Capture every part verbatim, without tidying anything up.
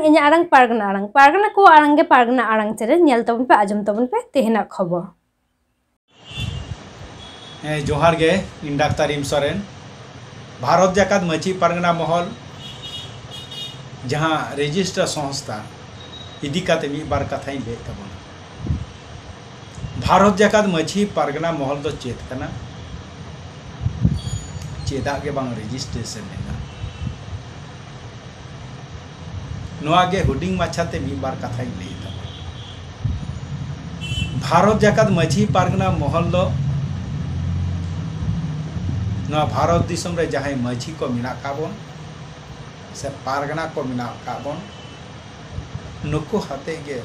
ᱤᱧᱟᱹᱜ ᱟᱲᱟᱝ ᱯᱟᱨᱜᱟᱱᱟ ᱟᱲᱟᱝ, ᱯᱟᱨᱜᱟᱱᱟ ᱠᱚᱣᱟᱜ ᱟᱲᱟᱝ ᱜᱮ ᱯᱟᱨᱜᱟᱱᱟ ᱟᱲᱟᱝ ᱪᱮᱱᱮᱞ ᱧᱮᱞ ᱛᱟᱵᱚᱱ ᱯᱮ, ᱟᱸᱡᱚᱢ ᱛᱟᱵᱚᱱ ᱯᱮ ᱛᱮᱦᱮᱧᱟᱜ ᱠᱷᱚᱵᱚᱨ᱾ ᱦᱮᱸ, ᱡᱚᱦᱟᱨ ᱜᱮ, ᱤᱧ ᱰᱟᱠᱛᱟᱨ ᱤᱢ ᱥᱚᱨᱮᱱ᱾ ᱵᱷᱟᱨᱚᱛ ᱡᱟᱠᱟᱛ ᱢᱟᱹᱡᱷᱤ ᱯᱟᱨᱜᱟᱱᱟ ᱢᱚᱦᱚᱞ ᱡᱟᱦᱟᱸ ᱨᱮᱡᱤᱥᱴᱟᱨ ᱥᱚᱝᱥᱛᱷᱟ ᱤᱫᱤ ᱠᱟᱛᱮ ᱢᱤᱫ ᱵᱟᱨ ᱠᱟᱛᱷᱟᱧ ᱞᱟᱹᱭᱮᱫ ᱛᱟᱵᱚᱱᱟ᱾ ᱵᱷᱟᱨᱚᱛ ᱡᱟᱠᱟᱛ ᱢᱟᱹᱡᱷᱤ ᱯᱟᱨᱜᱟᱱᱟ ᱢᱚᱦᱚᱞ ᱫᱚ ᱪᱮᱫ ᱠᱟᱱᱟ? ᱪᱮᱫᱟᱜ ᱜᱮ ᱵᱟᱝ ᱨᱮᱡᱤᱥᱴᱨᱮᱥᱚᱱ ᱞᱮᱱᱟ? ᱱᱚᱣᱟ ᱜᱮ ᱦᱩᱰᱤᱧ ᱢᱟᱪᱷᱟᱛᱮ ᱢᱤᱫ ᱵᱟᱨ ᱠᱟᱛᱷᱟᱧ ᱞᱟᱹᱭ ᱛᱟᱵᱚᱱᱟ᱾ ᱵᱷᱟᱨᱚᱛ ᱡᱟᱠᱟᱛ ᱢᱟᱹᱡᱷᱤ ᱯᱟᱨᱜᱟᱱᱟ ᱢᱚᱦᱚᱞ ᱫᱚ ᱱᱚᱣᱟ ᱵᱷᱟᱨᱚᱛ ᱫᱤᱥᱚᱢ ᱨᱮ ᱡᱟᱦᱟᱸᱭ ᱢᱟᱹᱡᱷᱤ ᱠᱚ ᱢᱮᱱᱟᱜ ᱟᱠᱟᱫ ᱵᱚᱱ ᱥᱮ ᱯᱟᱨᱜᱟᱱᱟ ᱠᱚ ᱢᱮᱱᱟᱜ ᱟᱠᱟᱫ ᱵᱚᱱ, ᱱᱩᱠᱩ ᱦᱟᱛᱮ ᱜᱮ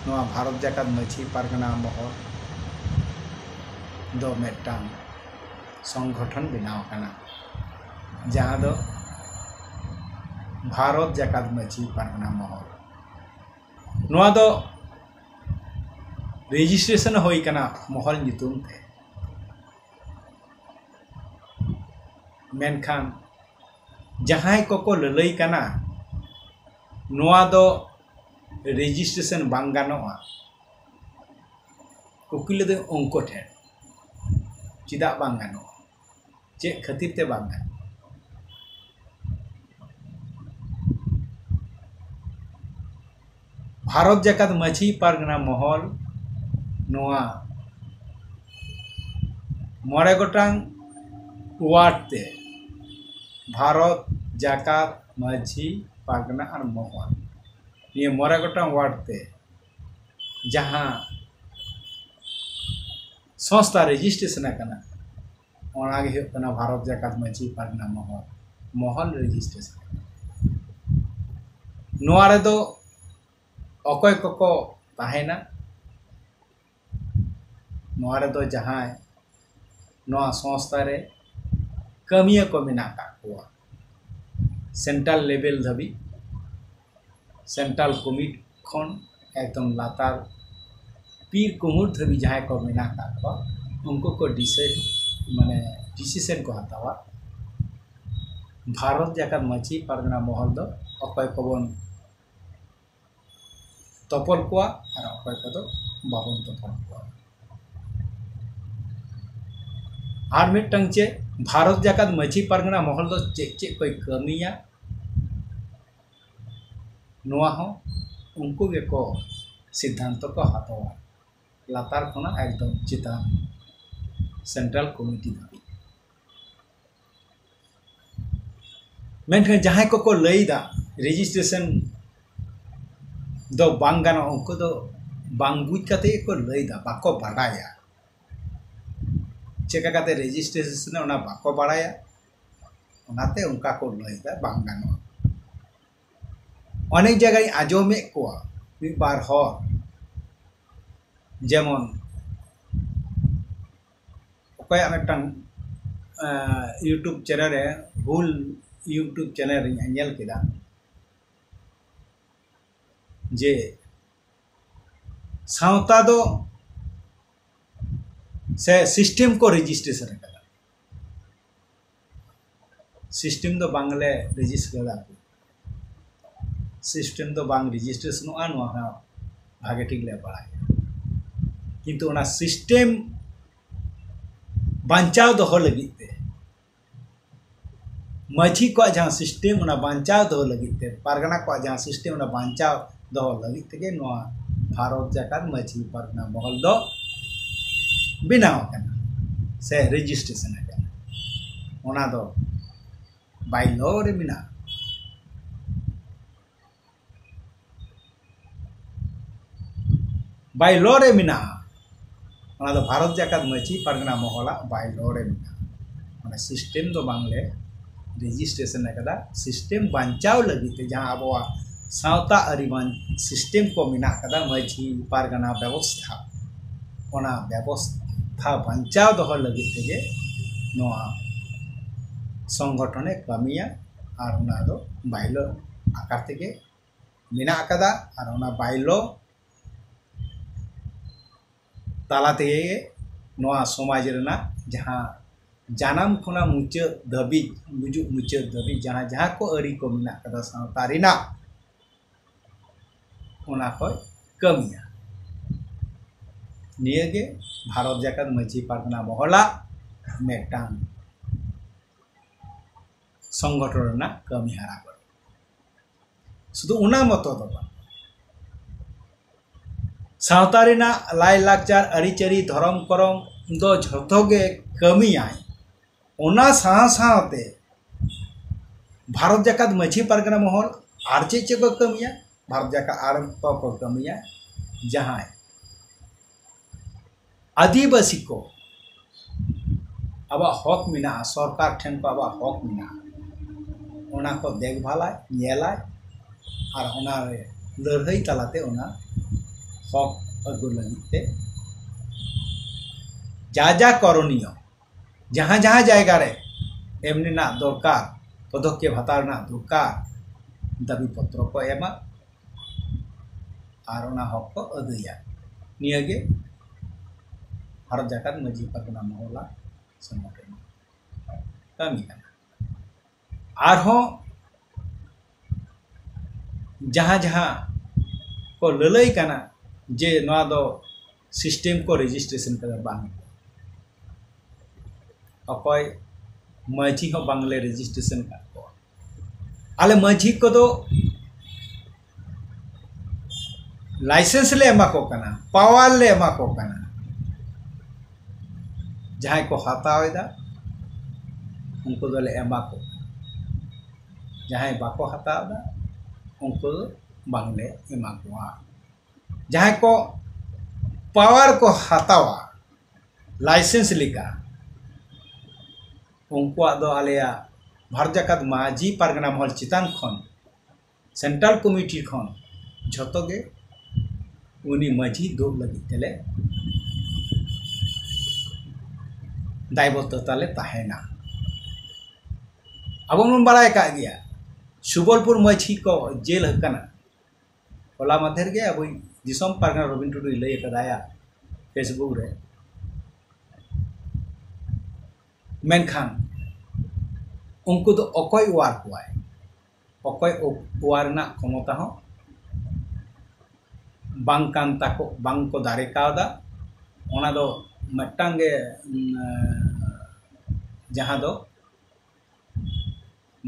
ᱱᱚᱣᱟ ᱵᱷᱟᱨᱚᱛ ᱡᱟᱠᱟᱛ ᱢᱟᱹᱡᱷᱤ ᱯᱟᱨᱜᱟᱱᱟ ᱢᱚᱦᱚᱞ ᱫᱚ ᱢᱤᱫᱴᱟᱝ ᱥᱚᱝᱜᱚᱴᱷᱚᱱ ᱵᱮᱱᱟᱣ ᱟᱠᱟᱱᱟ, ᱡᱟᱦᱟᱸ ᱫᱚ ᱵᱷᱟᱨᱚᱛ ᱡᱟᱠᱟᱛ ᱢᱟᱹᱡᱷᱤ ᱯᱟᱨᱜᱟᱱᱟ ᱢᱚᱦᱚᱞ᱾ ᱱᱚᱣᱟ ᱫᱚ ᱨᱮᱡᱤᱥᱴᱨᱮᱥᱚᱱ ᱦᱩᱭ ᱠᱟᱱᱟ ᱢᱚᱦᱚᱞ ᱧᱩᱛᱩᱢ ᱛᱮ, ᱢᱮᱱᱠᱷᱟᱱ ᱡᱟᱦᱟᱸᱭ ᱠᱚᱠᱚ ᱞᱟᱹᱞᱟᱹᱭ ᱠᱟᱱᱟ ᱱᱚᱣᱟ ᱫᱚ ᱨᱮᱡᱤᱥᱴᱨᱮᱥᱚᱱ ᱵᱟᱝ ᱜᱟᱱᱚᱜᱼᱟ, ᱠᱩᱠᱞᱤ ᱫᱚ ᱩᱱᱠᱩ ᱴᱷᱮᱱ, ᱪᱮᱫᱟᱜ ᱵᱟᱝ ᱜᱟᱱᱚᱜᱼᱟ? ᱪᱮᱫ ᱠᱷᱟᱹᱛᱤᱨ ᱛᱮ ᱵᱟᱝ ᱜᱟᱱᱚᱜᱼᱟ? ᱵᱷᱟᱨᱚᱛ ᱡᱟᱠᱟᱛ ᱢᱟᱹᱡᱷᱤ ᱯᱟᱨᱜᱟᱱᱟ ᱢᱚᱦᱚᱞ ᱱᱚᱣᱟ ᱢᱚᱬᱮ ᱜᱚᱴᱟᱝ ᱣᱟᱨᱰ ᱛᱮ, ᱵᱷᱟᱨᱚᱛ ᱡᱟᱠᱟᱛ ᱢᱟᱹᱡᱷᱤ ᱯᱟᱨᱜᱟᱱᱟ ᱟᱨ ᱢᱚᱦᱚᱞ, ᱱᱤᱭᱟᱹ ᱢᱚᱬᱮ ᱜᱚᱴᱟᱝ ᱣᱟᱨᱰ ᱛᱮ ᱡᱟᱦᱟᱸ ᱥᱚᱝᱥᱛᱷᱟ ᱨᱮᱡᱤᱥᱴᱨᱮᱥᱚᱱ ᱟᱠᱟᱱᱟ, ᱚᱱᱟ ᱜᱮ ᱦᱩᱭᱩᱜ ᱠᱟᱱᱟ ᱵᱷᱟᱨᱚᱛ ᱡᱟᱠᱟᱛ ᱢᱟᱹᱡᱷᱤ ᱯᱟᱨᱜᱟᱱᱟ ᱢᱚᱦᱚᱞ, ᱢᱚᱦᱚᱞ ᱨᱮᱡᱤᱥᱴᱨᱮᱥᱚᱱ᱾ ᱱᱚᱣᱟ ᱨᱮᱫᱚ ᱚᱠᱚᱭ ᱠᱚᱠᱚ ᱛᱟᱦᱮᱱᱟ? ᱱᱚᱣᱟ ᱨᱮᱫᱚ ᱡᱟᱦᱟᱸᱭ ᱱᱚᱣᱟ ᱥᱚᱝᱥᱛᱷᱟ ᱨᱮ ᱠᱟᱹᱢᱤᱭᱟᱹ ᱠᱚ ᱢᱮᱱᱟᱜ ᱟᱠᱟᱫ ᱠᱚᱣᱟ, ᱥᱮᱱᱴᱨᱟᱞ ᱞᱮᱵᱮᱞ ᱫᱷᱟᱹᱵᱤᱡ, ᱥᱮᱱᱴᱨᱟᱞ ᱠᱚᱢᱤᱴᱤ ᱠᱷᱚᱱ ᱮᱠᱫᱚᱢ ᱞᱟᱛᱟᱨ ᱯᱤᱨ ᱠᱩᱢᱩᱴ ᱫᱷᱟᱹᱵᱤᱡ ᱡᱟᱦᱟᱸᱭ ᱠᱚ ᱢᱮᱱᱟᱜ ᱟᱠᱟᱫ ᱠᱚᱣᱟ, ᱩᱱᱠᱩ ᱠᱚ ᱰᱤᱥᱟᱭᱤᱰ, ᱢᱟᱱᱮ ᱰᱤᱥᱤᱥᱮᱱ ᱠᱚ ᱦᱟᱛᱟᱣᱟ᱾ ᱵᱷᱟᱨᱚᱛ ᱡᱟᱠᱟᱛ ᱢᱟᱹᱡᱷᱤ ᱯᱟᱨᱜᱟᱱᱟ ᱢᱚᱦᱚᱞ ᱫᱚ ᱚᱠᱚᱭ ᱠᱚᱵᱚᱱ ᱛᱚᱯᱚᱞ ᱠᱚᱣᱟ ᱟᱨ ᱚᱠᱚᱭ ᱠᱚᱫᱚ ᱵᱟᱵᱚᱱ ᱛᱚᱯᱚᱞ ᱠᱚᱣᱟ᱾ ᱟᱨ ᱢᱤᱫᱴᱟᱝ ᱪᱮᱫ, ᱵᱷᱟᱨᱚᱛ ᱡᱟᱠᱟᱛ ᱢᱟᱹᱡᱷᱤ ᱯᱟᱨᱜᱟᱱᱟ ᱢᱚᱦᱚᱞ ᱫᱚ ᱪᱮᱫ ᱪᱮᱫ ᱠᱚᱭ ᱠᱟᱹᱢᱤᱭᱟ, ᱱᱚᱣᱟ ᱦᱚᱸ ᱩᱱᱠᱩ ᱜᱮᱠᱚ ᱥᱤᱫᱽᱫᱷᱟᱱᱛᱚ ᱠᱚ ᱦᱟᱛᱟᱣᱟ, ᱞᱟᱛᱟᱨ ᱠᱷᱚᱱᱟᱜ ᱮᱠᱫᱚᱢ ᱪᱮᱛᱟᱱ ᱥᱮᱱᱴᱨᱟᱞ ᱠᱚᱢᱤᱴᱤ ᱫᱷᱟᱹᱵᱤᱡ᱾ ᱢᱮᱱᱠᱷᱟᱱ ᱡᱟᱦᱟᱸᱭ ᱠᱚᱠᱚ ᱞᱟᱹᱭᱫᱟ ᱨᱮᱡᱤᱥᱴᱨᱮᱥᱚᱱ ᱫᱚ ᱵᱟᱝ ᱜᱟᱱᱚᱜᱼᱟ, ᱩᱱᱠᱩ ᱫᱚ ᱵᱟᱝ ᱵᱩᱡᱽ ᱠᱟᱛᱮ ᱜᱮᱠᱚ ᱞᱟᱹᱭᱫᱟ, ᱵᱟᱠᱚ ᱵᱟᱰᱟᱭᱟ ᱪᱮᱠᱟ ᱠᱟᱛᱮ ᱨᱮᱡᱤᱥᱴᱨᱮᱥᱚᱱ, ᱚᱱᱟ ᱵᱟᱠᱚ ᱵᱟᱲᱟᱭᱟ, ᱚᱱᱟᱛᱮ ᱚᱱᱠᱟ ᱠᱚ ᱞᱟᱹᱭᱫᱟ ᱵᱟᱝ ᱜᱟᱱᱚᱜᱼᱟ᱾ ᱚᱱᱮᱠ ᱡᱟᱭᱜᱟᱧ ᱟᱸᱡᱚᱢᱮᱫ ᱠᱚᱣᱟ ᱢᱤᱫ ᱵᱟᱨ ᱦᱚᱲ, ᱡᱮᱢᱚᱱ ᱚᱠᱚᱭᱟᱜ ᱢᱤᱫᱴᱟᱝ YouTube ᱪᱮᱱᱮᱞ ᱨᱮ, ᱦᱩᱞ YouTube ᱪᱮᱱᱮᱞ ᱨᱮᱧ ᱧᱮᱞ ᱠᱮᱫᱟ ᱡᱮ ᱥᱟᱶᱛᱟ ᱫᱚ ᱥᱮ ᱥᱤᱥᱴᱮᱢ ᱠᱚ ᱨᱮᱡᱤᱥᱴᱨᱮᱥᱚᱱ ᱟᱠᱟᱫᱟ᱾ ᱥᱤᱥᱴᱮᱢ ᱫᱚ ᱵᱟᱝᱞᱮ ᱨᱮᱡᱤᱥᱴᱟᱨ ᱟᱠᱟᱫᱟ, ᱥᱤᱥᱴᱮᱢ ᱫᱚ ᱵᱟᱝ ᱨᱮᱡᱤᱥᱴᱨᱮᱥᱚᱱᱚᱜᱼᱟ, ᱱᱚᱣᱟ ᱦᱚᱸ ᱵᱷᱟᱜᱮ ᱴᱷᱤᱠ ᱞᱮ ᱵᱟᱲᱟᱭᱟ᱾ ᱠᱤᱱᱛᱩ ᱚᱱᱟ ᱥᱤᱥᱴᱮᱢ ᱵᱟᱧᱪᱟᱣ ᱫᱚᱦᱚ ᱞᱟᱹᱜᱤᱫ ᱛᱮ, ᱢᱟᱹᱡᱷᱤ ᱠᱚᱣᱟᱜ ᱡᱟᱦᱟᱸ ᱥᱤᱥᱴᱮᱢ, ᱚᱱᱟ ᱵᱟᱧᱪᱟᱣ ᱫᱚᱦᱚ ᱞᱟᱹᱜᱤᱫ ᱛᱮ, ᱯᱟᱨᱜᱟᱱᱟ ᱠᱚᱣᱟᱜ ᱡᱟᱦᱟᱸ ᱥᱤᱥᱴᱮᱢ, ᱚᱱᱟ ᱵᱟᱧᱪᱟᱣ ᱫᱚᱦᱚ ᱞᱟᱹᱜᱤᱫ ᱛᱮᱜᱮ ᱱᱚᱣᱟ ᱵᱷᱟᱨᱚᱛ ᱡᱟᱠᱟᱛ ᱢᱟᱹᱡᱷᱤ ᱯᱟᱨᱜᱟᱱᱟ ᱢᱚᱦᱚᱞ ᱫᱚ ᱵᱮᱱᱟᱣ ᱟᱠᱟᱱᱟ ᱥᱮ ᱨᱮᱡᱤᱥᱴᱨᱮᱥᱚᱱ ᱟᱠᱟᱱᱟ᱾ ᱚᱱᱟ ᱫᱚ ᱵᱟᱭᱞᱚ ᱨᱮ ᱢᱮᱱᱟᱜᱼᱟ, ᱵᱟᱭᱞᱚ ᱨᱮ ᱢᱮᱱᱟᱜᱼᱟ᱾ ᱚᱱᱟ ᱫᱚ ᱵᱷᱟᱨᱚᱛ ᱡᱟᱠᱟᱛ ᱢᱟᱹᱡᱷᱤ ᱯᱟᱨᱜᱟᱱᱟ ᱢᱚᱦᱚᱞᱟᱜ ᱵᱟᱭᱞᱚ ᱨᱮ ᱢᱮᱱᱟᱜᱼᱟ᱾ ᱚᱱᱟ ᱥᱤᱥᱴᱮᱢ ᱫᱚ ᱵᱟᱝᱞᱮ ᱨᱮᱡᱤᱥᱴᱨᱮᱥᱚᱱ ᱟᱠᱟᱫᱟ᱾ ᱥᱤᱥᱴᱮᱢ ᱵᱟᱧᱪᱟᱣ ᱞᱟᱹᱜᱤᱫ ᱛᱮ ᱡᱟᱦᱟᱸ ᱟᱵᱚᱣᱟᱜ ᱥᱟᱶᱛᱟ ᱟᱹᱨᱤ ᱵᱟᱧ-, ᱥᱤᱥᱴᱮᱢ ᱠᱚ ᱢᱮᱱᱟᱜ ᱟᱠᱟᱫᱟ, ᱢᱟᱹᱡᱷᱤ ᱯᱟᱨᱜᱟᱱᱟ ᱵᱮᱵᱚᱥᱛᱷᱟ, ᱚᱱᱟ ᱵᱮᱵᱚᱥᱛᱷᱟ ᱵᱟᱧᱪᱟᱣ ᱫᱚᱦᱚ ᱞᱟᱹᱜᱤᱫ ᱛᱮᱜᱮ ᱱᱚᱣᱟ ᱥᱚᱝᱜᱚᱴᱷᱚᱱᱮ ᱠᱟᱹᱢᱤᱭᱟ᱾ ᱟᱨ ᱚᱱᱟ ᱫᱚ ᱵᱟᱭᱞᱚ ᱟᱠᱟᱨ ᱛᱮᱜᱮ ᱢᱮᱱᱟᱜ ᱟᱠᱟᱫᱟ᱾ ᱟᱨ ᱚᱱᱟ ᱵᱟᱭᱞᱚ ᱛᱟᱞᱟ ᱛᱮᱜᱮ ᱱᱚᱣᱟ ᱥᱚᱢᱟᱡᱽ ᱨᱮᱱᱟᱜ ᱡᱟᱦᱟᱸ ᱡᱟᱱᱟᱢ ᱠᱷᱚᱱᱟᱜ ᱢᱩᱪᱟᱹᱫ ᱫᱷᱟᱹᱵᱤᱡ, ᱜᱩᱡᱩᱜ ᱢᱩᱪᱟᱹᱫ ᱫᱷᱟᱹᱵᱤᱡ ᱡᱟᱦᱟᱸ, ᱡᱟᱦᱟᱸ ᱠᱚ ᱟᱹᱨᱤ ᱠᱚ ᱢᱮᱱᱟᱜ ᱟᱠᱟᱫᱟ ᱥᱟᱶᱛᱟ ᱨᱮᱱᱟᱜ, ᱚᱱᱟ ᱠᱚᱭ ᱠᱟᱹᱢᱤᱭᱟ᱾ ᱱᱤᱭᱟᱹᱜᱮ ᱵᱷᱟᱨᱚᱛ ᱡᱟᱠᱟᱛ ᱢᱟᱹᱡᱷᱤ ᱯᱟᱨᱜᱟᱱᱟ ᱢᱚᱦᱚᱞᱟᱜ ᱢᱤᱫᱴᱟᱝ ᱥᱚᱝᱜᱚᱴᱷᱚᱱ ᱨᱮᱱᱟᱜ ᱠᱟᱹᱢᱤ ᱦᱟᱨᱟ ᱠᱚ᱾ ᱥᱩᱫᱷᱩ ᱚᱱᱟ ᱢᱚᱛᱚ ᱫᱚ ᱵᱟᱝ, ᱥᱟᱶᱛᱟ ᱨᱮᱱᱟᱜ ᱞᱟᱭᱼᱞᱟᱠᱪᱟᱨ, ᱟᱹᱨᱤᱪᱟᱹᱞᱤ, ᱫᱷᱚᱨᱚᱢ ᱠᱚᱨᱚᱢ ᱫᱚ ᱡᱷᱚᱛᱚ ᱜᱮ ᱠᱟᱹᱢᱤᱭᱟᱭ᱾ ᱚᱱᱟ ᱥᱟᱶ ᱥᱟᱶᱛᱮ ᱵᱷᱟᱨᱚᱛ ᱡᱟᱠᱟᱛ ᱢᱟᱹᱡᱷᱤ ᱯᱟᱨᱜᱟᱱᱟ ᱢᱚᱦᱚᱞ ᱟᱨ ᱪᱮᱫ ᱪᱮᱫ ᱠᱚ ᱠᱟᱹᱢᱤᱭᱟ? ᱵᱷᱟᱨᱚᱛ ᱡᱟᱠᱟᱛ ᱟᱨ ᱠᱚ ᱠᱟᱹᱢᱤᱭᱟ, ᱡᱟᱦᱟᱸᱭ ᱟᱹᱫᱤᱵᱟᱹᱥᱤ ᱠᱚ ᱟᱵᱚᱣᱟᱜ ᱦᱚᱠ ᱢᱮᱱᱟᱜᱼᱟ, ᱥᱚᱨᱠᱟᱨ ᱴᱷᱮᱱ ᱠᱚ ᱟᱵᱚᱣᱟᱜ ᱦᱚᱠ ᱢᱮᱱᱟᱜᱼᱟ, ᱚᱱᱟ ᱠᱚ ᱫᱮᱠᱷᱵᱷᱟᱞᱟᱭ, ᱧᱮᱞᱟᱭ, ᱟᱨ ᱚᱱᱟ ᱨᱮ ᱞᱟᱹᱲᱦᱟᱹᱭ ᱛᱟᱞᱟᱛᱮ ᱚᱱᱟ ᱦᱚᱠ ᱟᱹᱜᱩ ᱞᱟᱹᱜᱤᱫ ᱛᱮ ᱡᱟ ᱡᱟ ᱠᱚᱨᱚᱱᱤᱭᱚ, ᱡᱟᱦᱟᱸ ᱡᱟᱦᱟᱸ ᱡᱟᱭᱜᱟ ᱨᱮ ᱮᱢ ᱨᱮᱱᱟᱜ ᱫᱚᱨᱠᱟᱨ, ᱯᱚᱫᱚᱠᱷᱮᱯ ᱦᱟᱛᱟᱣ ᱨᱮᱱᱟᱜ ᱫᱚᱨᱠᱟᱨ, ᱫᱟᱹᱵᱤ ᱯᱚᱛᱨᱚ ᱠᱚ ᱮᱢᱟ᱾ ᱟᱨ ᱚᱱᱟ ᱦᱚᱠ ᱠᱚ ᱟᱹᱫᱟᱹᱭᱟ᱾ ᱱᱤᱭᱟᱹᱜᱮ ᱵᱷᱟᱨᱚᱛ ᱡᱟᱠᱟᱛ ᱢᱟᱹᱡᱷᱤ ᱯᱟᱨᱜᱟᱱᱟ ᱢᱚᱦᱚᱞᱟ ᱥᱚᱝᱜᱚᱴᱷᱚᱱ ᱠᱟᱹᱢᱤ ᱠᱟᱱᱟ᱾ ᱟᱨᱦᱚᱸ ᱡᱟᱦᱟᱸ ᱡᱟᱦᱟᱸ ᱠᱚ ᱞᱟᱹᱞᱟᱹᱭ ᱠᱟᱱᱟ ᱡᱮ ᱱᱚᱣᱟ ᱫᱚ ᱥᱤᱥᱴᱮᱢ ᱠᱚ ᱨᱮᱡᱤᱥᱴᱨᱮᱥᱚᱱ ᱠᱟᱫᱟ, ᱵᱟᱝ, ᱚᱠᱚᱭ ᱢᱟᱹᱡᱷᱤ ᱦᱚᱸ ᱵᱟᱝᱞᱮ ᱨᱮᱡᱤᱥᱴᱨᱮᱥᱚᱱ ᱠᱟᱫ ᱠᱚᱣᱟ᱾ ᱟᱞᱮ ᱢᱟᱹᱡᱷᱤ ᱠᱚᱫᱚ ᱞᱟᱭᱥᱮᱱᱥ ᱞᱮ ᱮᱢᱟ ᱠᱚ ᱠᱟᱱᱟ, ᱯᱟᱣᱟᱨ ᱞᱮ ᱮᱢᱟ ᱠᱚ ᱠᱟᱱᱟ᱾ ᱡᱟᱦᱟᱸᱭ ᱠᱚ ᱦᱟᱛᱟᱣ ᱮᱫᱟ, ᱩᱱᱠᱩ ᱫᱚᱞᱮ ᱮᱢᱟ ᱠᱚ ᱠᱟᱱᱟ᱾ ᱡᱟᱦᱟᱸᱭ ᱵᱟᱠᱚ ᱦᱟᱛᱟᱣ ᱮᱫᱟ, ᱩᱱᱠᱩ ᱫᱚ ᱵᱟᱝᱞᱮ ᱮᱢᱟ ᱠᱚᱣᱟ᱾ ᱡᱟᱦᱟᱸᱭ ᱠᱚ ᱯᱟᱣᱟᱨ ᱠᱚ ᱦᱟᱛᱟᱣᱟ, ᱞᱟᱭᱥᱮᱱᱥ ᱞᱮᱠᱟ, ᱩᱱᱠᱩᱣᱟᱜ ᱫᱚ ᱟᱞᱮᱭᱟᱜ ᱵᱷᱟᱨᱚᱛ ᱡᱟᱠᱟᱛ ᱢᱟᱹᱡᱷᱤ ᱯᱟᱨᱜᱟᱱᱟ ᱢᱚᱦᱚᱞ ᱪᱮᱛᱟᱱ ᱠᱷᱚᱱ, ᱥᱮᱱᱴᱨᱟᱞ ᱠᱚᱢᱤᱴᱤ ᱠᱷᱚᱱ ᱡᱷᱚᱛᱚ ᱜᱮ ᱩᱱᱤ ᱢᱟᱹᱡᱷᱤ ᱫᱩᱜ ᱞᱟᱹᱜᱤᱫ ᱛᱮᱞᱮ ᱫᱟᱭᱵᱚᱫᱽᱫᱷᱚᱛᱟ ᱞᱮ ᱛᱟᱦᱮᱱᱟ᱾ ᱟᱵᱚ ᱵᱚᱱ ᱵᱟᱲᱟᱭ ᱟᱠᱟᱫ ᱜᱮᱭᱟ, ᱥᱩᱵᱚᱞᱯᱩᱨ ᱢᱟᱹᱡᱷᱤ ᱠᱚ ᱡᱮᱞ ᱟᱠᱟᱱᱟ᱾ ᱦᱚᱞᱟ ᱢᱟᱫᱷᱮᱨ ᱜᱮ ᱟᱵᱚᱭᱤᱡ ᱫᱤᱥᱚᱢ ᱯᱟᱨᱜᱟᱱᱟ ᱨᱚᱵᱤᱱ ᱴᱩᱰᱩᱭ ᱞᱟᱹᱭ ᱟᱠᱟᱫᱟᱭᱟ Facebook ᱨᱮ᱾ ᱢᱮᱱᱠᱷᱟᱱ ᱩᱱᱠᱩ ᱫᱚ ᱚᱠᱚᱭ ᱚᱣᱟᱨ ᱠᱚᱣᱟᱭ? ᱚᱠᱚᱭ ᱚᱣᱟᱨ ᱨᱮᱱᱟᱜ ᱠᱷᱚᱢᱚᱛᱟ ᱦᱚᱸ ᱵᱟᱝ ᱠᱟᱱ ᱛᱟᱠᱚ, ᱵᱟᱝ ᱠᱚ ᱫᱟᱲᱮ ᱠᱟᱣᱫᱟ᱾ ᱚᱱᱟ ᱫᱚ ᱢᱤᱫᱴᱟᱝ ᱜᱮ, ᱩᱢ, ᱡᱟᱦᱟᱸ ᱫᱚ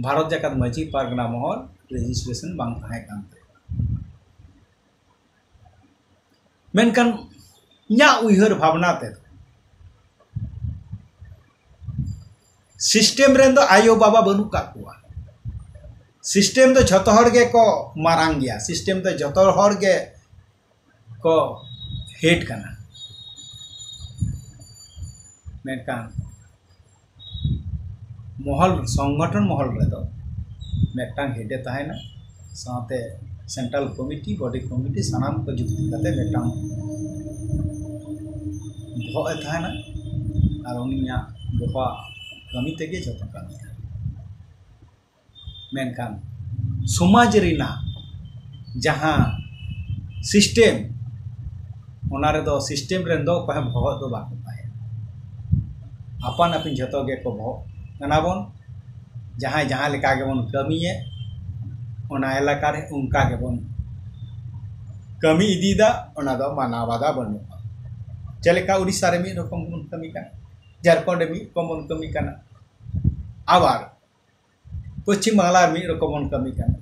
ᱵᱷᱟᱨᱚᱛ ᱡᱟᱠᱟᱛ ᱢᱟᱹᱡᱷᱤ ᱯᱟᱨᱜᱟᱱᱟ ᱢᱚᱦᱚᱞ ᱨᱮᱡᱤᱥᱴᱨᱮᱥᱚᱱ ᱵᱟᱝ ᱛᱟᱦᱮᱸ ᱠᱟᱱ ᱛᱟᱭᱟ᱾ ᱢᱮᱱᱠᱷᱟᱱ ᱤᱧᱟᱹᱜ ᱩᱭᱦᱟᱹᱨ ᱵᱷᱟᱵᱽᱱᱟ ᱛᱮᱫᱚ ᱥᱤᱥᱴᱮᱢ ᱨᱮᱱ ᱫᱚ ᱟᱭᱳ ᱵᱟᱵᱟ ᱵᱟᱹᱱᱩᱜ ᱠᱟᱜ ᱠᱚᱣᱟ᱾ ᱥᱤᱥᱴᱮᱢ ᱫᱚ ᱡᱷᱚᱛᱚ ᱦᱚᱲ ᱜᱮᱠᱚ ᱢᱟᱨᱟᱝ ᱜᱮᱭᱟ, ᱥᱤᱥᱴᱮᱢ ᱫᱚ ᱡᱷᱚᱛᱚ ᱦᱚᱲ ᱜᱮ ᱠᱚ ᱦᱮᱰ ᱠᱟᱱᱟ᱾ ᱢᱮᱱᱠᱷᱟᱱ ᱢᱚᱦᱚᱞ, ᱥᱚᱝᱜᱚᱴᱷᱚᱱ ᱢᱚᱦᱚᱞ ᱨᱮᱫᱚ ᱢᱤᱫᱴᱟᱝ ᱦᱮᱰ ᱮ ᱛᱟᱦᱮᱱᱟ, ᱥᱟᱶᱛᱮ ᱥᱮᱱᱴᱨᱟᱞ ᱠᱚᱢᱤᱴᱤ, ᱵᱚᱰᱤ ᱠᱚᱢᱤᱴᱤ, ᱥᱟᱱᱟᱢ ᱠᱚ ᱡᱩᱠᱛᱤ ᱠᱟᱛᱮ ᱢᱤᱫᱴᱟᱝ ᱵᱚᱦᱚᱜ ᱮ ᱛᱟᱦᱮᱱᱟ᱾ ᱟᱨ ᱩᱱᱤᱭᱟᱜ ᱵᱚᱦᱚᱜ ᱠᱟᱹᱢᱤ ᱛᱮᱜᱮ ᱡᱚᱛᱚ ᱠᱟᱹᱢᱤ ᱛᱟᱦᱮᱱᱟ᱾ ᱢᱮᱱᱠᱷᱟᱱ ᱥᱚᱢᱟᱡᱽ ᱨᱮᱱᱟᱜ ᱡᱟᱦᱟᱸ ᱥᱤᱥᱴᱮᱢ, ᱚᱱᱟ ᱨᱮᱫᱚ ᱥᱤᱥᱴᱮᱢ ᱨᱮᱱ ᱫᱚ ᱚᱠᱚᱭ ᱦᱚᱸ ᱵᱚᱦᱚᱜ ᱫᱚ ᱵᱟᱠᱚ ᱛᱟᱦᱮᱱᱟ᱾ ᱟᱯᱟᱱ ᱟᱹᱯᱤᱱ ᱡᱷᱚᱛᱚ ᱜᱮᱠᱚ ᱵᱚᱦᱚᱜ ᱠᱟᱱᱟ ᱵᱚᱱ᱾ ᱡᱟᱦᱟᱸᱭ ᱡᱟᱦᱟᱸ ᱞᱮᱠᱟ ᱜᱮᱵᱚᱱ ᱠᱟᱹᱢᱤᱭᱮᱫ, ᱚᱱᱟ ᱮᱞᱟᱠᱟ ᱨᱮ ᱚᱱᱠᱟ ᱜᱮᱵᱚᱱ ᱠᱟᱹᱢᱤ ᱤᱫᱤᱭᱮᱫᱟ᱾ ᱚᱱᱟ ᱫᱚ ᱢᱟᱱᱟᱣ ᱵᱟᱫᱷᱟ ᱵᱟᱹᱱᱩᱜᱼᱟ᱾ ᱪᱮᱫ ᱞᱮᱠᱟ ᱩᱲᱤᱥᱥᱟ ᱨᱮ ᱢᱤᱫ ᱨᱚᱠᱚᱢ ᱵᱚᱱ ᱠᱟᱹᱢᱤ ᱠᱟᱱᱟ, ᱡᱷᱟᱲᱠᱷᱚᱸᱰ ᱨᱮ ᱢᱤᱫ ᱨᱚᱠᱚᱢ ᱵᱚᱱ ᱠᱟᱹᱢᱤ ᱠᱟᱱᱟ, ᱟᱵᱟᱨ ᱯᱚᱪᱷᱤᱢ ᱵᱟᱝᱞᱟ ᱨᱮ ᱢᱤᱫ ᱨᱚᱠᱚᱢ ᱵᱚᱱ ᱠᱟᱹᱢᱤ ᱠᱟᱱᱟ᱾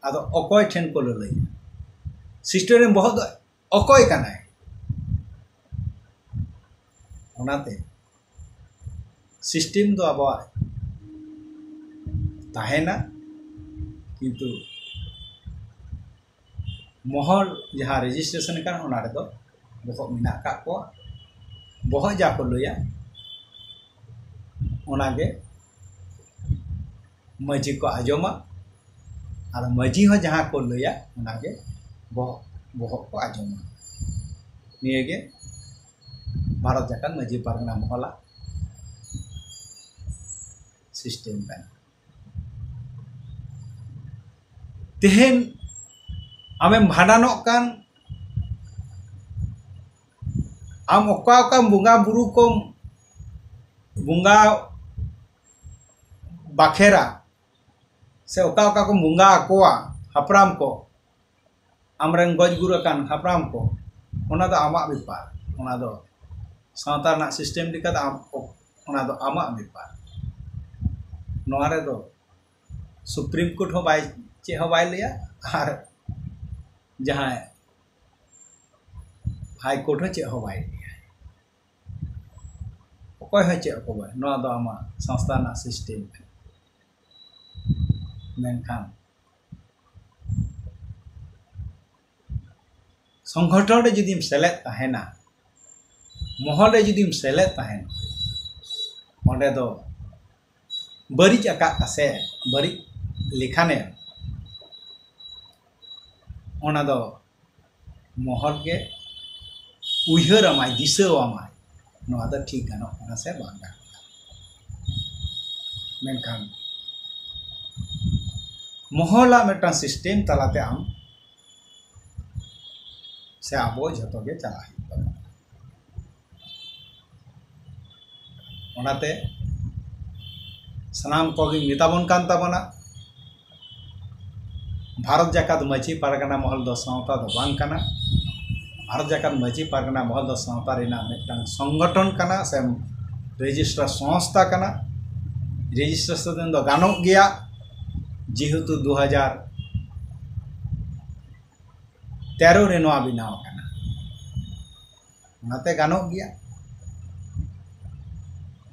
ᱟᱫᱚ ᱚᱠᱚᱭ ᱴᱷᱮᱱ ᱠᱚ ᱞᱟᱹᱞᱟᱹᱭᱟ? ᱥᱤᱥᱴᱮᱢ ᱨᱮᱱ ᱵᱚᱦᱚᱜ ᱫᱚ ᱚᱠᱚᱭ ᱠᱟᱱᱟᱭ? ᱚᱱᱟᱛᱮ ᱥᱤᱥᱴᱮᱢ ᱫᱚ ᱟᱵᱚᱣᱟᱜ ᱛᱟᱦᱮᱱᱟ, ᱠᱤᱱᱛᱩ ᱢᱚᱦᱚᱞ ᱡᱟᱦᱟᱸ ᱨᱮᱡᱤᱥᱴᱨᱮᱥᱚᱱ ᱟᱠᱟᱱ, ᱚᱱᱟ ᱨᱮᱫᱚ ᱵᱚᱦᱚᱜ ᱢᱮᱱᱟᱜ ᱟᱠᱟᱫ ᱠᱚᱣᱟ᱾ ᱵᱚᱦᱚᱜ ᱡᱟ ᱠᱚ ᱞᱟᱹᱭᱟ, ᱚᱱᱟᱜᱮ ᱢᱟᱹᱡᱷᱤ ᱠᱚ ᱟᱸᱡᱚᱢᱟ, ᱟᱨ ᱢᱟᱹᱡᱷᱤ ᱦᱚᱸ ᱡᱟᱦᱟᱸ ᱠᱚ ᱞᱟᱹᱭᱟ, ᱚᱱᱟᱜᱮ ᱵᱚᱦᱚᱜ, ᱵᱚᱦᱚᱜ ᱠᱚ ᱟᱸᱡᱚᱢᱟ᱾ ᱱᱤᱭᱟᱹᱜᱮ ᱵᱷᱟᱨᱚᱛ ᱡᱟᱠᱟᱛ ᱢᱟᱹᱡᱷᱤ ᱯᱟᱨᱜᱟᱱᱟ ᱢᱚᱦᱚᱞᱟᱜ ᱥᱤᱥᱴᱮᱢ ᱠᱟᱱᱟ᱾ ᱛᱮᱦᱮᱧ ᱟᱢᱮᱢ ᱵᱷᱟᱸᱰᱟᱱᱚᱜ ᱠᱟᱱ, ᱟᱢ ᱚᱠᱟ ᱚᱠᱟ ᱵᱚᱸᱜᱟ ᱵᱩᱨᱩ ᱠᱚᱢ ᱵᱚᱸᱜᱟ ᱵᱟᱠᱷᱮᱨᱟ, ᱥᱮ ᱚᱠᱟ ᱚᱠᱟ ᱠᱚᱢ ᱵᱚᱸᱜᱟ ᱟᱠᱚᱣᱟ ᱦᱟᱯᱲᱟᱢ ᱠᱚ, ᱟᱢᱨᱮᱱ ᱜᱚᱡ ᱜᱩᱨ ᱟᱠᱟᱱ ᱦᱟᱯᱲᱟᱢ ᱠᱚ, ᱚᱱᱟ ᱫᱚ ᱟᱢᱟᱜ ᱵᱮᱯᱟᱨ᱾ ᱚᱱᱟ ᱫᱚ ᱥᱟᱶᱛᱟ ᱨᱮᱱᱟᱜ ᱥᱤᱥᱴᱮᱢ ᱞᱮᱠᱟᱛᱮ ᱟᱢ, ᱚᱱᱟ ᱫᱚ ᱟᱢᱟᱜ ᱵᱮᱯᱟᱨ᱾ ᱱᱚᱣᱟ ᱨᱮᱫᱚ ᱥᱩᱯᱨᱤᱢ ᱠᱳᱨᱴ ᱦᱚᱸ ᱵᱟᱭ, ᱪᱮᱫ ᱦᱚᱸ ᱵᱟᱭ ᱞᱟᱹᱭᱟ, ᱟᱨ ᱡᱟᱦᱟᱸᱭ ᱦᱟᱭ ᱠᱳᱨᱴ ᱦᱚᱸ ᱪᱮᱫ ᱦᱚᱸ ᱵᱟᱭ ᱞᱟᱹᱭᱟ᱾ ᱚᱠᱚᱭ ᱦᱚᱸ ᱪᱮᱫ ᱦᱚᱸ ᱵᱟᱭ, ᱱᱚᱣᱟ ᱫᱚ ᱟᱢᱟᱜ ᱥᱚᱝᱥᱛᱷᱟ ᱨᱮᱱᱟᱜ ᱥᱤᱥᱴᱮᱢ ᱠᱟᱱᱟ᱾ ᱢᱮᱱᱠᱷᱟᱱ ᱥᱚᱝᱜᱚᱴᱷᱚᱱ ᱨᱮ ᱡᱩᱫᱤᱢ ᱥᱮᱞᱮᱫ ᱛᱟᱦᱮᱱᱟ, ᱢᱚᱦᱚᱞ ᱨᱮ ᱡᱩᱫᱤᱢ ᱥᱮᱞᱮᱫ ᱛᱟᱦᱮᱱᱟ, ᱚᱸᱰᱮ ᱫᱚ ᱵᱟᱹᱲᱤᱡ ᱟᱠᱟᱫ ᱛᱟᱥᱮ, ᱵᱟᱹᱲᱤᱡ ᱞᱮᱠᱷᱟᱱᱮ, ᱚᱱᱟ ᱫᱚ ᱢᱚᱦᱚᱞ ᱜᱮ ᱩᱭᱦᱟᱹᱨ ᱟᱢᱟᱭ, ᱫᱤᱥᱟᱹ ᱟᱢᱟᱭ, ᱱᱚᱣᱟ ᱫᱚ ᱴᱷᱤᱠ ᱜᱟᱱᱚᱜ ᱠᱟᱱᱟ ᱥᱮ ᱵᱟᱝ ᱜᱟᱱᱚᱜ ᱠᱟᱱᱟ᱾ ᱢᱮᱱᱠᱷᱟᱱ ᱢᱚᱦᱚᱞᱟᱜ ᱢᱤᱫᱴᱟᱝ ᱥᱤᱥᱴᱮᱢ ᱛᱟᱞᱟᱛᱮ ᱟᱢ ᱥᱮ ᱟᱵᱚ ᱡᱷᱚᱛᱚ ᱜᱮ ᱪᱟᱞᱟᱜ ᱦᱩᱭᱩᱜ ᱛᱟᱵᱚᱱᱟ᱾ ᱚᱱᱟᱛᱮ ᱥᱟᱱᱟᱢ ᱠᱚᱜᱮᱧ ᱢᱮᱛᱟᱵᱚᱱ ᱠᱟᱱ ᱛᱟᱵᱚᱱᱟ, ᱵᱷᱟᱨᱚᱛ ᱡᱟᱠᱟᱛ ᱢᱟᱹᱡᱷᱤ ᱯᱟᱨᱜᱟᱱᱟ ᱢᱚᱦᱚᱞ ᱫᱚ ᱥᱟᱶᱛᱟ ᱫᱚ ᱵᱟᱝ ᱠᱟᱱᱟ᱾ ᱵᱷᱟᱨᱚᱛ ᱡᱟᱠᱟᱛ ᱢᱟᱹᱡᱷᱤ ᱯᱟᱨᱜᱟᱱᱟ ᱢᱚᱦᱚᱞ ᱫᱚ ᱥᱟᱶᱛᱟ ᱨᱮᱱᱟᱜ ᱢᱤᱫᱴᱟᱝ ᱥᱚᱝᱜᱚᱴᱷᱚᱱ ᱠᱟᱱᱟ ᱥᱮ ᱨᱮᱡᱤᱥᱴᱟᱨ ᱥᱚᱝᱥᱛᱷᱟ ᱠᱟᱱᱟ᱾ ᱨᱮᱡᱤᱥᱴᱨᱮᱥᱚᱱ ᱫᱚ ᱜᱟᱱᱚᱜ ᱜᱮᱭᱟ, ᱡᱮᱦᱮᱛᱩ ᱫᱩ ᱦᱟᱡᱟᱨ ᱛᱮᱨᱚ ᱨᱮ ᱱᱚᱣᱟ ᱵᱮᱱᱟᱣ ᱟᱠᱟᱱᱟ, ᱚᱱᱟᱛᱮ ᱜᱟᱱᱚᱜ ᱜᱮᱭᱟ᱾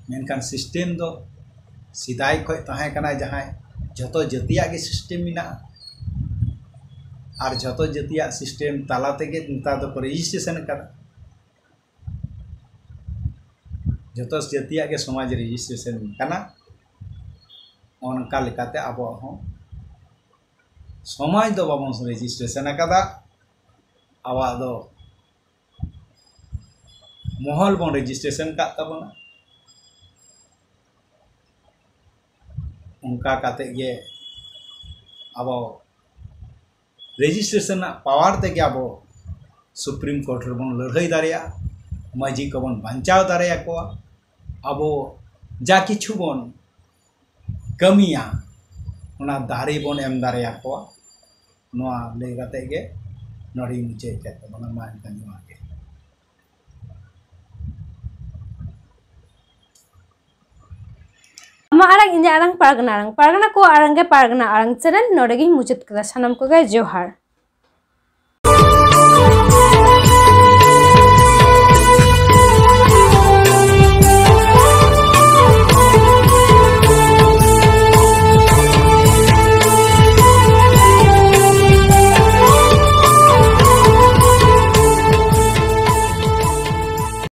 ᱢᱮᱱᱠᱷᱟᱱ ᱥᱤᱥᱴᱮᱢ ᱫᱚ ᱥᱮᱫᱟᱭ ᱠᱷᱚᱱ ᱛᱟᱦᱮᱸ ᱠᱟᱱᱟ, ᱡᱟᱦᱟᱸᱭ ᱡᱷᱚᱛᱚ ᱡᱟᱹᱛᱤᱭᱟᱜ ᱜᱮ ᱥᱤᱥᱴᱮᱢ ᱢᱮᱱᱟᱜᱼᱟ, ᱟᱨ ᱡᱷᱚᱛᱚ ᱡᱟᱹᱛᱤᱭᱟᱜ ᱥᱤᱥᱴᱮᱢ ᱛᱟᱞᱟ ᱛᱮᱜᱮ ᱱᱮᱛᱟᱨ ᱫᱚᱠᱚ ᱨᱮᱡᱤᱥᱴᱨᱮᱥᱚᱱ ᱟᱠᱟᱫᱟ᱾ ᱡᱷᱚᱛᱚ ᱡᱟᱹᱛᱤᱭᱟᱜ ᱜᱮ ᱥᱚᱢᱟᱡᱽ ᱨᱮᱡᱤᱥᱴᱨᱮᱥᱚᱱ ᱠᱟᱱᱟ᱾ ᱚᱱᱠᱟ ᱞᱮᱠᱟᱛᱮ ᱟᱵᱚᱣᱟᱜ ᱦᱚᱸ ᱥᱚᱢᱟᱡᱽ ᱫᱚ ᱵᱟᱵᱚᱱ ᱨᱮᱡᱤᱥᱴᱨᱮᱥᱚᱱ ᱟᱠᱟᱫᱟ, ᱟᱵᱚᱣᱟᱜ ᱫᱚ ᱢᱚᱦᱚᱞ ᱵᱚᱱ ᱨᱮᱡᱤᱥᱴᱨᱮᱥᱚᱱ ᱟᱠᱟᱫ ᱛᱟᱵᱚᱱᱟ᱾ ᱚᱱᱠᱟ ᱠᱟᱛᱮ ᱜᱮ ᱟᱵᱚ ᱨᱮᱡᱤᱥᱴᱨᱮᱥᱚᱱ ᱨᱮᱱᱟᱜ ᱯᱟᱣᱟᱨ ᱛᱮᱜᱮ ᱟᱵᱚ ᱥᱩᱯᱨᱤᱢ ᱠᱳᱨᱴ ᱨᱮᱵᱚᱱ ᱞᱟᱹᱲᱦᱟᱹᱭ ᱫᱟᱲᱮᱭᱟᱜᱼᱟ, ᱢᱟᱹᱡᱷᱤ ᱠᱚᱵᱚᱱ ᱵᱟᱧᱪᱟᱣ ᱫᱟᱲᱮᱭᱟᱠᱚᱣᱟ, ᱟᱵᱚ ᱡᱟ ᱠᱤᱪᱷᱩ ᱵᱚᱱ ᱠᱟᱹᱢᱤᱭᱟ, ᱚᱱᱟ ᱫᱟᱨᱮ ᱵᱚᱱ ᱮᱢ ᱫᱟᱲᱮᱭᱟᱠᱚᱣᱟ᱾ ᱱᱚᱣᱟ ᱞᱟᱹᱭ ᱠᱟᱛᱮ ᱜᱮ ᱱᱚᱰᱮ ᱜᱮᱧ ᱢᱩᱪᱟᱹᱫ ᱠᱮᱫ ᱛᱟᱵᱚᱱᱟ᱾ ᱢᱟ ᱮᱱᱠᱷᱟᱱ ᱡᱚᱦᱟᱨ ᱜᱮ᱾ ᱟᱢᱟᱜ ᱟᱲᱟᱝ, ᱤᱧᱟᱹᱜ ᱟᱲᱟᱝ, ᱯᱟᱨᱜᱟᱱᱟ ᱟᱲᱟᱝ, ᱯᱟᱨᱜᱟᱱᱟ ᱠᱚᱣᱟᱜ ᱟᱲᱟᱝ ᱜᱮ ᱯᱟᱨᱜᱟᱱᱟ ᱟᱲᱟᱝ ᱪᱮᱱᱮᱞ ᱱᱚᱰᱮ ᱜᱤᱧ ᱢᱩᱪᱟᱹᱫ ᱠᱮᱫᱟ᱾ ᱥᱟᱱᱟᱢ ᱠᱚᱜᱮ ᱡᱚᱦᱟᱨ᱾